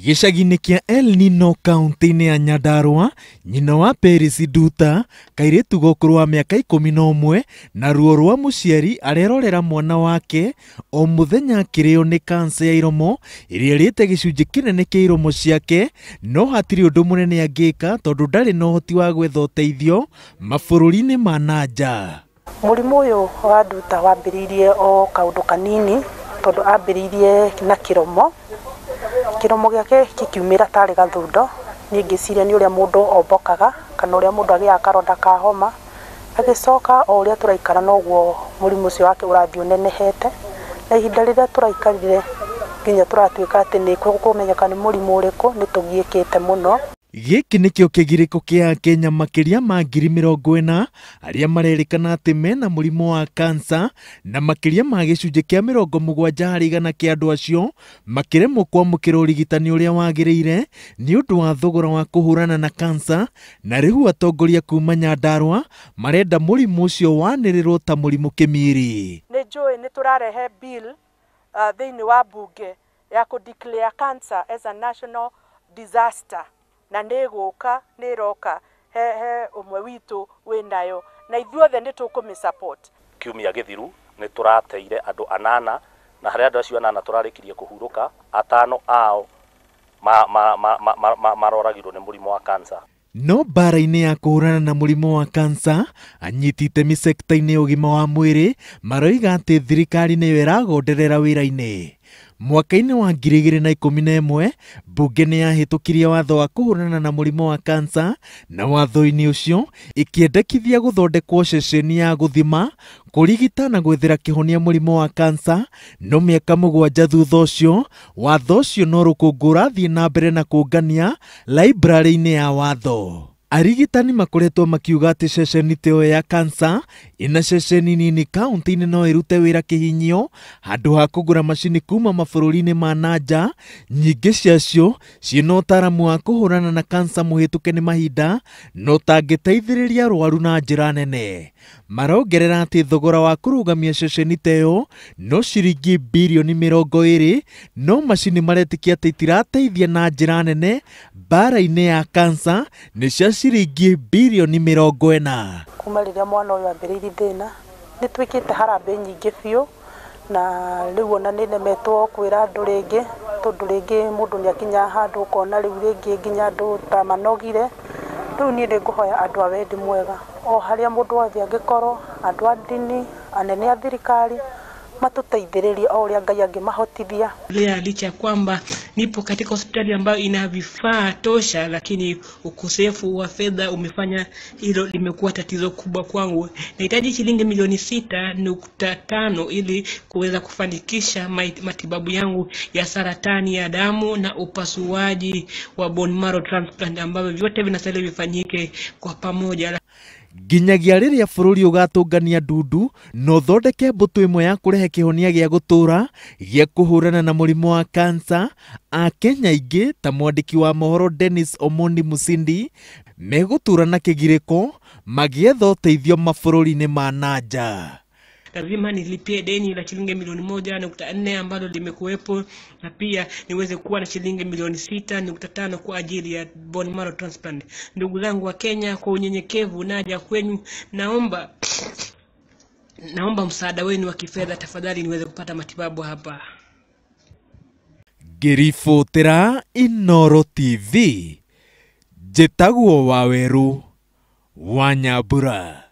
Gĩcagi-inĩ kĩa El Nino kaunti-inĩ ya Nyandarua, nyina wa Peris Nduta, kairĩtu ga ũkũrũ wa mĩaka 11 na ruo rwa mũciari arerorera mwana wake o mũthenya akĩrĩo nĩ kansa ya iromo ĩrĩa ĩrĩte gĩcunjĩ kĩnene kĩa iromo ciake, no hatirĩ ũndũ mũnene angĩka tondũ ndarĩ na ũhoti wa gwetha ũteithio mabũrũri-inĩ ma na nja. Mũrimũ ũyũ wa Nduta wambĩrĩirie o kaũndũ kanini tondũ ambĩrĩirie na kĩromo. Kĩromo gĩake gĩkiumĩra tarĩ gathundo, niĩ ngĩciria nĩ ũrĩa mũndũ ombokaga kana ũrĩa mũndũ agĩaga karonda ka homa. Agĩcoka o ũrĩa tũraikara noguo mũrimũ ũcio wake ũrathiĩ ũnenehete, na ihinda rĩrĩa tũraikarire nginya tũratuĩka atĩ nĩ kũmenyeka nĩ mũrimũ ũrĩkũ nĩ tũgiĩkĩte mũno. Gĩkĩ nĩkĩo kĩgirĩko kĩa Akenya makĩria ma 40,000 arĩa marerĩkana atĩ mena mũrimũ wa kansa, na makĩria ma gĩcunjĩ kĩa 70% kĩa andũ acio makĩremwo kwamũkĩra ũrigitani ũrĩa wagĩrĩire nĩ ũndũ wa thogora wa kũhũrana na kansa. Na rĩu atongoria kuma Nyandarua marenda mũrimũ ũcio wanĩrĩrwo ta mũrimũ kĩmiri. Nĩ njũĩ nĩ tũrarehe bill thĩinĩ wa bunge ya kũ declare cancer as a national disaster, na nĩ ĩgũka, nĩ ĩroka, he ũmwe witũ wĩnayo na ithuothe nĩ tũkũmĩ support. Kiumia gĩthiru nĩ tũrateire andũ 8, na harĩa andũ acio 8 tũrarĩkirie kũhurũka, 5 ao maroragirwo nĩ mũrimũ wa kansa. No mbara-inĩ ya kũhũrana na mũrimũ wa kansa, anyiti itemi sekta-inĩ ya ũgima wa mwĩrĩ maroiga atĩ thirikari nĩyo ĩragonderera wĩra-inĩ. Mwaka-inĩ wa 2011 mbunge nĩ yahĩtũkirie watho wa kũhũrana na mũrimũ wa kansa, na watho-inĩ ũcio ĩkĩendekithia gũthondekwo ceceni ya gũthima, kũrigita na gwethera kĩhonia mũrimũ wa kansa. No mĩaka 7 thutha ũcio, watho ũcio no rũkũngũ ũrathiĩ na mbere na kũngania library-inĩ ya watho. Arigitani makoretwo makiuga atĩ ceceni ta ĩyo ya kansa ĩna ceceni nini kaunti-inĩ no ĩrute wĩra kĩhinyio handũ ha kũgũra macini kuma mabũrũri-inĩ ma na nja, nyingĩ ciacio ciĩna ũtaaramu wa kũhũrana na kansa mũhĩtũke nĩ mahinda na ũtangĩteithĩrĩria arwaru na njĩra nene. Marongerera atĩ thogora wa kũrũgamia ceceni ta ĩyo no ciringi birioni 20, no macini maretĩkia atĩ itirateithia na njĩra nene mbara-inĩ ya kansa nĩ cia ciringi birioni 40. Kuma rĩrĩa mwana ũyũ ambĩrĩirie thĩna nĩ twĩkĩte harambee nyingĩ biũ, na rĩu ona nĩ nemetwo kwĩra andũ rĩngĩ tondũ rĩngĩ mũndũ nĩ akinyaga handũ ũkona rĩu rĩngĩ nginya andũ ta manogire. Rĩu niĩ nĩ ngũhoya andũ a wendi mwega o harĩa mũndũ wothe angĩkorwo, andũ a ndini, anene a thirikari matũteithĩrĩrie o ũrĩa Ngai angĩmahotithia. Licha ya kwamba nipo katika hospitali ambayo ina vifaa tosha, lakini ukosefu wa fedha umefanya hilo limekuwa tatizo kubwa kwangu. Nahitaji shilingi milioni 6.5 ili kuweza kufanikisha matibabu yangu ya saratani ya damu na upasuaji wa bone marrow transplant, ambavyo vyote vinastahili vifanyike kwa pamoja. Nginyagia rĩrĩa bũrũri ũgatũngania ndundu na ũthondeke mbũtũ ĩmwe ya kũrehe kĩhonia gĩa gũtũũra gĩa kũhũrana na mũrimũ wa kansa, Akenya aingĩ ta mwandĩki wa mohoro Dennis Omondi Musindi megũtũũra na kĩgirĩko magĩetha ũteithio mabũrũri-inĩ ma na nja. Lazima nilipie deni la shilingi milioni 1.4 ambalo limekuwepo, na pia niweze kuwa na shilingi milioni 6.5 kwa ajili ya bone marrow transplant. Ndugu zangu wa Kenya, kwa unyenyekevu naja kwenu, naomba msaada wenu wa kifedha tafadhali niweze kupata matibabu hapa. Ngĩribotera Inooro TV, njĩtagwo Waweru wa Nyambura.